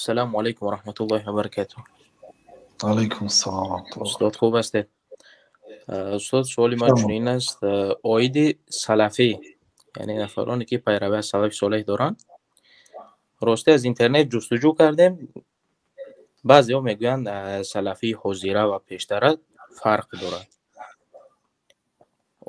Ассалому алайкум ва раҳматуллоҳи ва баракатуҳ. Алайкум ассалом ва раҳматуллоҳ. Устод, хуб ҳастед? Устод, суоли ман чунин аст: оиди салафӣ, яъне нафароне ки пайравӣ аз салафи солеҳ доранд. Росте, аз интернет ҷустуҷӯ кардем, баъзеҳо мегӯянд, салафии ҳозира ва пештара фарқ дорад.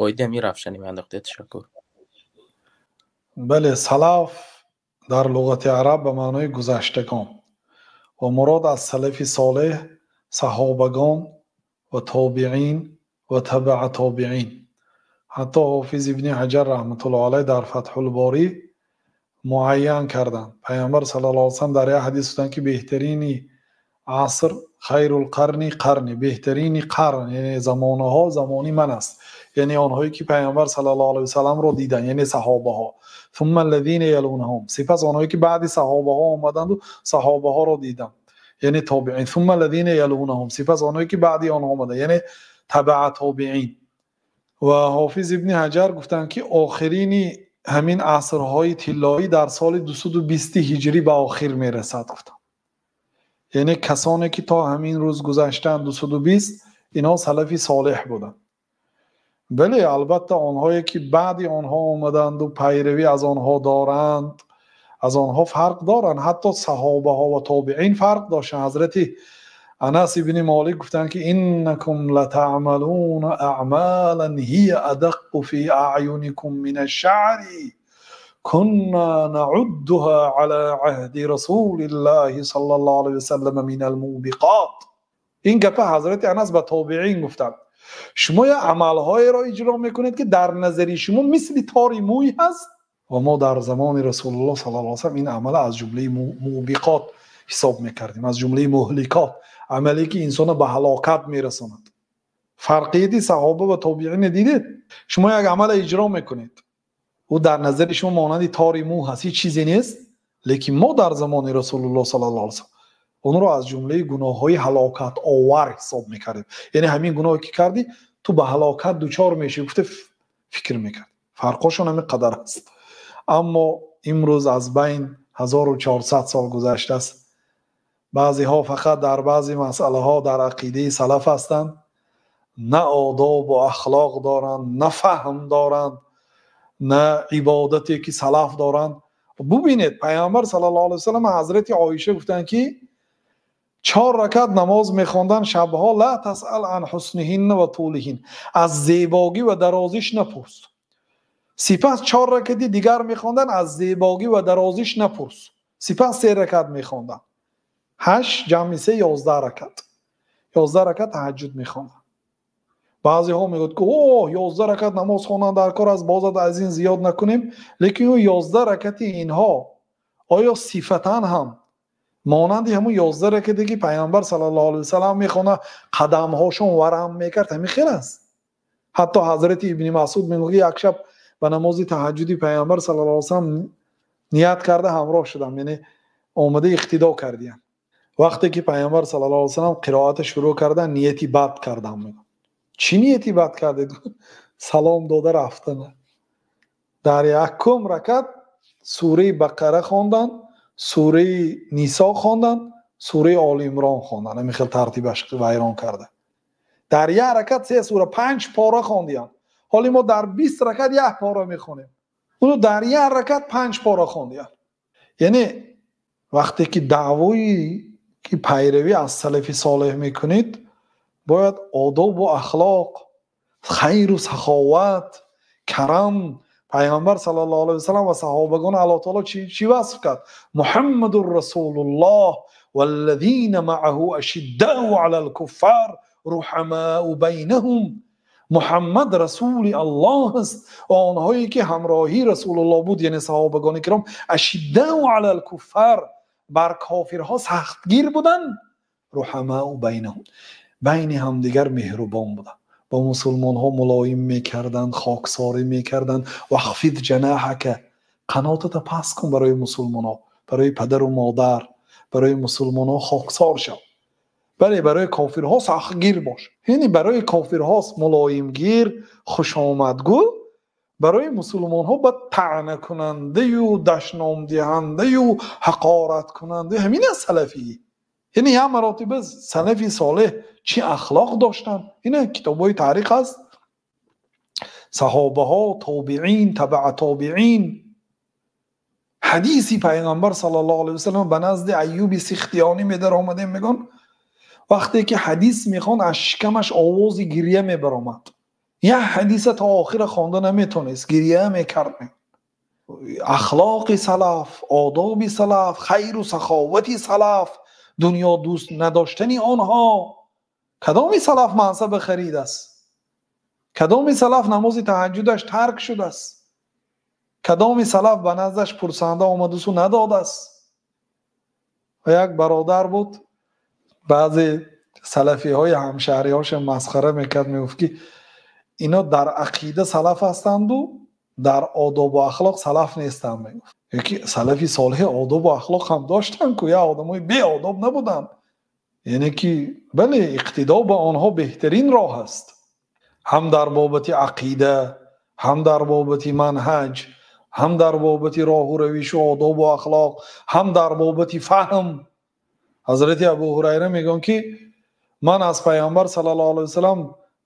Оиди ҳамин равшанӣ меандохтед, ташаккур. Бале, салаф дар луғати араб ба маънои гузаштагон ва мурод аз салафи солеҳ саҳобагон ва тобеин ва табаа тобеин. Ҳатто Ҳофиз Ибни Ҳаҷар раҳматуллоҳи алайҳ дар Фатҳулборӣ муайян карданд. Пайғамбар саллаллоҳу алайҳи васаллам дар як ҳадис гуфтанд, ки беҳтарини аср, хайрул қарни қарни, беҳтарини қарн, яъне замонаҳо замони ман аст, яъне онҳое ки Пайғамбар саллаллоҳу алайҳи васалламро диданд, яъне саҳобаҳо. Сумма аллазина ялунаҳум, сипас онҳое ки баъди саҳобаҳо омаданду саҳобаҳоро диданд, яъне тобеин. Сумма аллазина ялунаҳум, сипас онҳое ки баъди онҳо омаданд, яъне табаа тобеин. Ва Ҳофиз Ибни Ҳаҷар гуфтанд, ки охирини ҳамин асрҳои тиллоӣ дар соли 220 ҳиҷрӣ ба охир мерасад, гуфтанд. Яъне касоне ки то ҳамин рӯз гузаштанд, 220, инҳо салафи солеҳ буданд. Бале, албатта, онҳое ки баъди онҳо омаданду пайравӣ аз онҳо доранд, аз онҳо фарқ доранд. Ҳатто саҳобаҳо ва тобеин фарқ доштанд. Ҳазрати Анас ибни Молик гуфтанд, ки иннакум латаъмалуна аъмалан ҳия адаqqу фи аъюникум мин аш-шаъри кунна наъуддуҳа ала аҳди расулиллаҳи саллаллоҳу алайҳи васаллам мин ал-мубиқот. Ин гапа ҳазрати Анас ба тобеин гуфтанд: шумо як амалҳоеро иҷро мекунед, ки дар назари шумо мисли тори мӯй ҳаст, ва мо дар замони Расулуллоҳ саллаллоҳу алайҳи васаллам ин амала аз ҷумлаи мубиқот ҳисоб мекардем, аз ҷумлаи муҳликот, амале ки инсонро ба ҳалокат мерасонад. Фарқияти саҳоба ва тобеинро дидед? Шумо як амала иҷро мекунед, ӯ дар назари шумо монанди тори мӯ ҳаст, ҳеҷ чизе нест, лекин мо дар замони Расулуллоҳ саллаллоҳу алайҳи васаллам онро аз ҷумлаи гуноҳҳои ҳалокатовар ҳисоб мекардем. Яъне ҳамин гуноҳе ки кардӣ, ту ба ҳалокат дучор мешавӣ, гуфта фикр мекард. Фарқҳошон ҳамин қадар аст. Аммо имрӯз аз байн 1400 сол гузаштааст, баъзеҳо фақат дар баъзе масъалаҳо дар ақидаи салаф ҳастанд, на одобу ахлоқ доранд, на фаҳм доранд, на ибодате ки салаф доранд. Бубинед, Пайғамбар саллаллоҳу алайҳи васаллам, ҳазрати Оиша гуфтанд, ки 4 ракат намоз мехонданд шабҳо, ла тасъал ан ҳусниҳинна ва тулиҳин, аз зебогӣ ва дарозиш напурс. Сипас 4 ракати дигар мехонданд, аз зебогӣ ва дарозиш напурс. Сипас 3 ракат мехонданд, 8 ҷамъи 3 11 ракат, 11 ракат таҳаҷҷуд мехонданд. Баъзеҳо мегӯяд, ки о, 11 ракат намоз хонанд дар кор аст, бозад аз ин зиёд накунем. Лекин ӯ 11 ракати инҳо оё сифатан ҳам монанди ҳамун 11 ракате ки Пайғамбар саллаллоҳу алайҳи васаллам мехонад, қадамҳошон варам мекард, ҳамин хел аст? Ҳатто ҳазрати Ибни Масъуд мегӯяд, ки як шаб ба намози таҳаҷҷуди Пайғамбар саллаллоҳу алайҳи васаллам ният карда ҳамроҳ шудам, яъне омада иқтидо кардиям. Вақте ки Пайғамбар саллаллоҳу алайҳи васаллам қироата шурӯъ кардан, нияти бад кардам. Мегӯяд: чӣ нияти бад кардед? Салом дода рафтана. Дар якум ракат сураи Бақара хонданд, сураи Нисо хонданд, сураи Оли Имрон хонданд. Ҳамин хел тартибаш вайрон карда. Дар як ракат се сура, 5 пора хондиям. Ҳоли мо дар 20 ракат як пора мехонем, уно дар як ракат 5 пора хондиям. Яъне вақте ки даъвои ки пайравӣ аз салафи солеҳ мекунед, бояд одобу ахлоқ, хайру саховат, карам. Пайғамбар саллаллоҳу алайҳи васаллам ва саҳобагон Аллоҳ таоло чӣ васф кард? Муҳаммадур расулуллоҳ валлазина маъаҳу ашиддау алал куффар руҳамау байнаҳум. Муҳаммад расули Аллоҳ аст ва онҳое ки ҳамроҳи Расулуллоҳ буд, яъне саҳобагони киром, ашиддау алал куффар, бар кофирҳо сахтгир буданд, руҳамау байнаҳум, байни ҳамдигар меҳрубон буданд, ба мусулмонҳо мулоим мекарданд, хоксорӣ мекарданд. Вахфид ҷанаҳака, қанотата паст кун барои мусулмонҳо, барои падару модар, барои мусулмонҳо хоксор шав. Бале, барои кофирҳо сахтгир бош, яъне барои кофирҳо мулоимгир, хушомадгӯ, Барои мусулмонҳо ба таънакунандаю дашномдиҳандаю ҳақораткунанда ҳамин аст салафӣ. Яъне як маротиба салафи солеҳ чӣ ахлоқ доштанд, ина китобҳои таърих аст. Саҳобаҳо, тобеин, табаа тобеин, ҳадиси пайғамбар саллаллоҳу алайҳи васаллам ба назди Айюби Сихтиёнӣ медаромадем, мегӯн вақте ки ҳадис мехонд аз шикамаш овози гиря мебаромад. Як ҳадиса то охира хонда наметонист, гиря мекард. Ахлоқи салаф, одоби салаф, хайру саховати салаф, дунё дӯст надоштани онҳо. Кадоми салаф мансаба харид аст? Кадоми салаф намози таҳаҷҷудаш тарк шудааст? Кадоми салаф ба наздаш пурсанда омадусу надодааст? Ва як бародар буд, баъзе салафиҳои ҳамшаҳриҳоша масхара мекард, мегуфт ки ино дар ақида салаф ҳастанду дар одобу ахлоқ салаф нестанд. Мегуфт яки салафи солеҳ одобу ахлоқ ҳам доштанд ку, як одамои беодоб набуданд. Яъне ки бале, иқтидо ба онҳо беҳтарин роҳ аст, ҳам дар бобати ақида, ҳам дар бобати манҳаҷ, ҳам дар бобати роҳу равишу одобу ахлоқ, ҳам дар бобати фаҳм. Ҳазрати Абу Ҳурайра мегӯянд ки ман аз пайғамбар саллаллоҳу алайҳи васаллам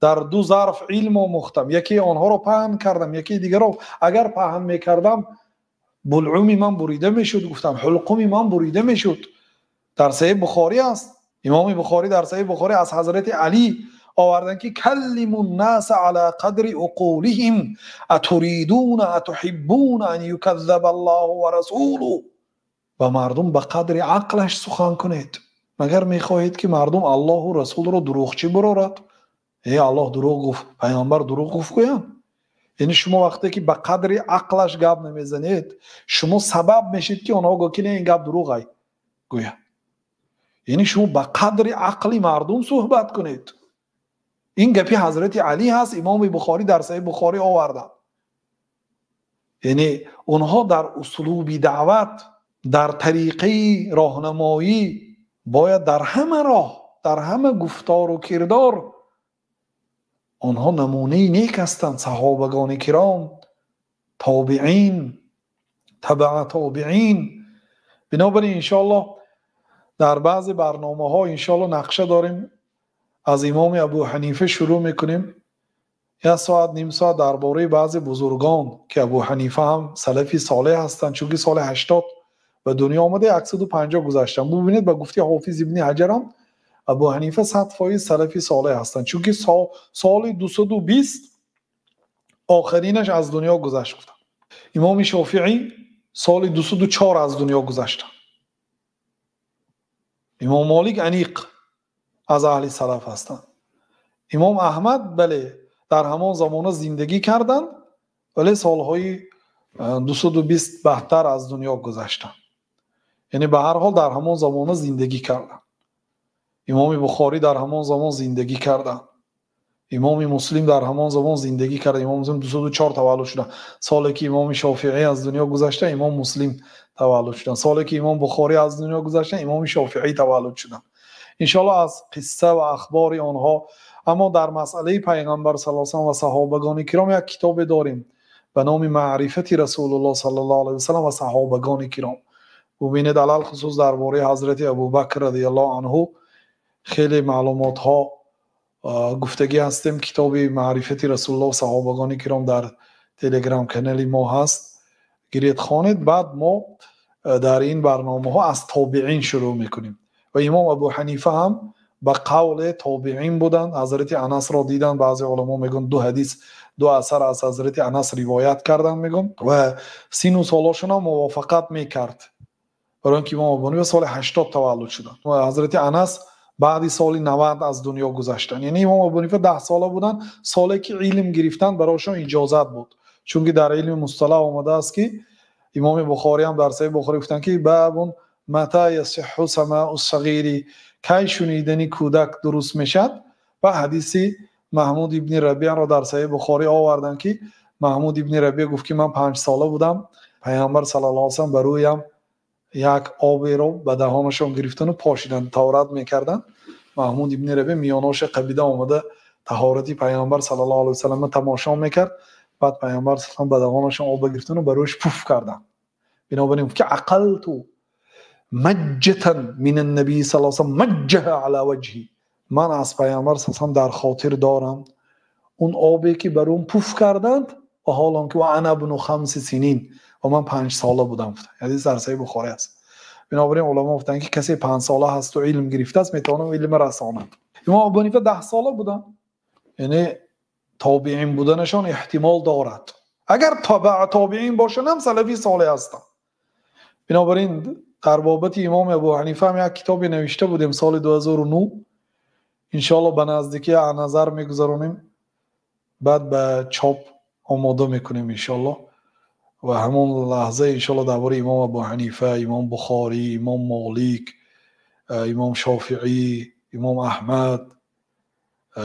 дар ду зарф илм омӯхтам, яке онҳоро паҳн кардам, яке дигарро агар паҳн мекардам булъуми ман бурида мешуд, гуфтам ҳулқуми ман бурида мешуд. Дар Саҳиҳ Бухорӣ аст. Имоми Бухорӣ дар Саҳиҳ Бухорӣ аз ҳазрати Алӣ оварданд ки каллиму ннаса ала қадри уқулиҳим атуридуна атуҳиббуна ан юказзаба Аллоҳу ва расулуҳ. Ба мардум ба қадри ақлаш сухан кунед. Магар мехоҳед ки мардум Аллоҳу расулро дурӯғчӣ бурорад? Э, Аллоҳ дурӯғ гуфт, пайғамбар дурӯғ гуфт гӯянд. Яъне шумо вақте ки ба қадри ақлаш гап намезанед, шумо сабаб мешед ки онҳо гӯянд ки не, ин гап дурӯғ ай гӯянд. Яъне шумо ба қадри ақли мардум суҳбат кунед. Ин гапи ҳазрати Алӣ ҳаст, имоми Бухорӣ дар Саҳиҳ Бухорӣ оварданд. Яъне онҳо дар услуби даъват, дар тариқаи роҳнамоӣ бояд дар ҳама роҳ, дар ҳама гуфтору кирдор онҳо намунаи нек ҳастанд. Саҳобагони киром, тобеин, табаа тобеин. Бинобар ин иншоаллоҳ дар баъзе барномаҳо иншоаллоҳ нақша дорем, аз имоми Абу Ҳанифа шурӯъ мекунем, як соат, ним соат дар бораи баъзе бузургон ки Абу Ҳанифа ҳам салафи солеҳ ҳастанд, чунки соли 80 ба дунё омада, 150 гузаштанд. Бубинед, ба гуфти Ҳофиз ибни Ҳаҷарам Абу Ҳанифа 100% салафи солеҳ ҳастанд, чунки соли 220 охиринаш аз дунё гузашт гуфтанд. Имоми Шофиӣ соли 204 аз дунё гузаштанд. Имом Молик аниқ аз аҳли салаф ҳастанд. Имом Аҳмад бале дар ҳамон замона зиндагӣ карданд, вале солҳои 220 баъдтар аз дунё гузаштанд. Яъне ба ҳар ҳол дар ҳамон замона зиндагӣ карданд. Имоми Бухорӣ дар ҳамон замон зиндагӣ карданд. Имоми Муслим дар ҳамон замон зиндагӣ кард. Имом Муслим 204 таваллуд шуданд. Соле ки имоми Шофиӣ аз дунё гузашта, имом Муслим таваллуд шуданд. Соле ки имом Бухорӣ аз дунё гузашта, имоми Шофиӣ таваллуд шуданд. Иншоаллоҳ аз қисса ва ахбори онҳо. Аммо дар масъалаи пайғамбар саллаллоҳу алайҳи васаллам ва саҳобагони киром як китобе дорем ба номи Маърифати Расулуллоҳ саллаллоҳу алайҳи васаллам ва саҳобагони киром. Бубинед, алалхусус дар бораи ҳазрати Абубакр радиаллоҳу анҳу хеле маълумотҳо гуфтагӣ ҳастем. Китоби Маърифати Расулуллоҳ саҳобагони киром дар телеграм канали мо ҳаст, гиред хонед. Баъд мо дар ин барномаҳо аз тобеин шурӯъ мекунем. Ва имом Абу Ҳанифа ҳам ба қавле тобеин буданд. Ҳазрати Анасро диданд. Баъзе уламо мегӯянд ду ҳадис, ду асар аз ҳазрати Анас ривоят карданд, мегӯянд, ва сину солошон ҳам мувофиқат мекард. Барои ин ки имом Абу Ҳанифа соли 80 таваллуд шуданд ва ҳазрати Анас баъди соли 90 аз дунё гузаштанд. Яъне имом Абу Ҳанифа 10 сола буданд, соле ки илм гирифтанд барояшон иҷозат буд. Чунки дар илми мусталаҳ омадааст ки имоми Бухорӣ ҳам дар Саҳиҳ Бухорӣ гуфтанд ки бабун мата ясиҳҳу самау сағири, кай шунидани кӯдак дуруст мешавад. Ва ҳадиси Маҳмуд ибни Рабиъро дар Саҳиҳ Бухорӣ оварданд ки Маҳмуд ибни Рабиъ гуфт ки ман 5 сола будам, пайғамбар саллаллоҳу алайҳи васаллам ба рӯям як оберо ба даҳонашон гирифтану пошиданд, таҳорат мекарданд. Маҳмуд ибни Рабиъ миёноша қабида омада таҳорати пайғамбар саллаллоҳу алайҳи васалламро тамошо мекард. Баъд Пайғамбар саллаллоҳу ба даҳонашон об гирифтану ба рӯяш пуф карданд. Бинобар ин гуфт ки ақалту маҷҷатан мин аннабий саллаллоҳу алайҳи васаллам маҷҷаҳа ала ваҷҳи. Ман аз Пайғамбар саллаллоҳу алайҳи васаллам дар хотир дорам он обе ки бар он пуф карданд, ва ҳол он ки ва ана ибну хамси синин, ва ман 5 сола будам. Ҳадис дар Саҳиҳи Бухорӣ аст. Бинобар ин уламо гуфтанд ки касе 5 сола ҳаст ва илм гирифтааст, метавонад илм расонад. Имом Абу Ҳанифа 10 сола буданд, яъне тобеин буданашон эҳтимол дорад. Агар тобеин бошанд ҳам салафи солеҳ ҳастанд. Бинобар ин дар бобати имом Абу Ҳанифа ҳам як китобе навишта будем соли 2009. Иншоаллоҳ ба наздикӣ назар мегузаронем, баъд ба чоп омода мекунем иншоаллоҳ. Ва ҳамон лаҳза иншоаллоҳ дар бораи имом Абу Ҳанифа, имом Бухорӣ, имом Молик, имом Шофиӣ, имом Аҳмад,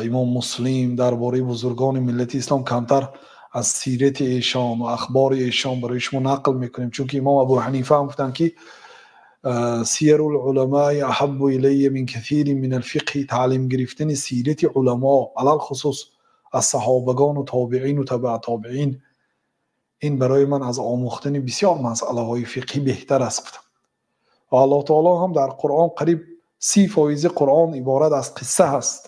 имом Муслим, дар бораи бузургони миллати ислом камтар аз сирати эшон ва ахбори эшон барои шумо нақл мекунем. Чунки имом Абу Ҳанифа ҳам гуфтанд ки сиярул уламаи аҳаббу илайя мин касирин мин алфиқҳи, таълим гирифтани сирати уламо алалхусус аз саҳобагону тобеину табаа тобеин, ин барои ман аз омӯхтани бисёр масъалаҳои фиқҳӣ беҳтар аст гуфтам. Ва Аллоҳ таоло ҳам дар Қуръон қариб 30% Қуръон иборат аз қисса ҳаст.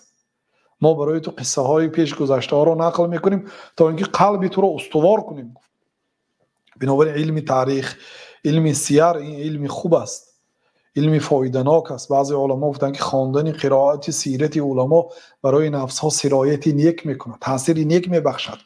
Мо барои ту қиссаҳои пешгузаштаҳоро нақл мекунем то ин ки қалби туро устувор кунем. Бинобар ин илми таърих, илми сияр ин илми хуб аст, илми фоиданок аст. Баъзе уламо гуфтанд ки хондани қироати сирати уламо барои нафсҳо сирояти нек мекунад, таъсири нек мебахшад.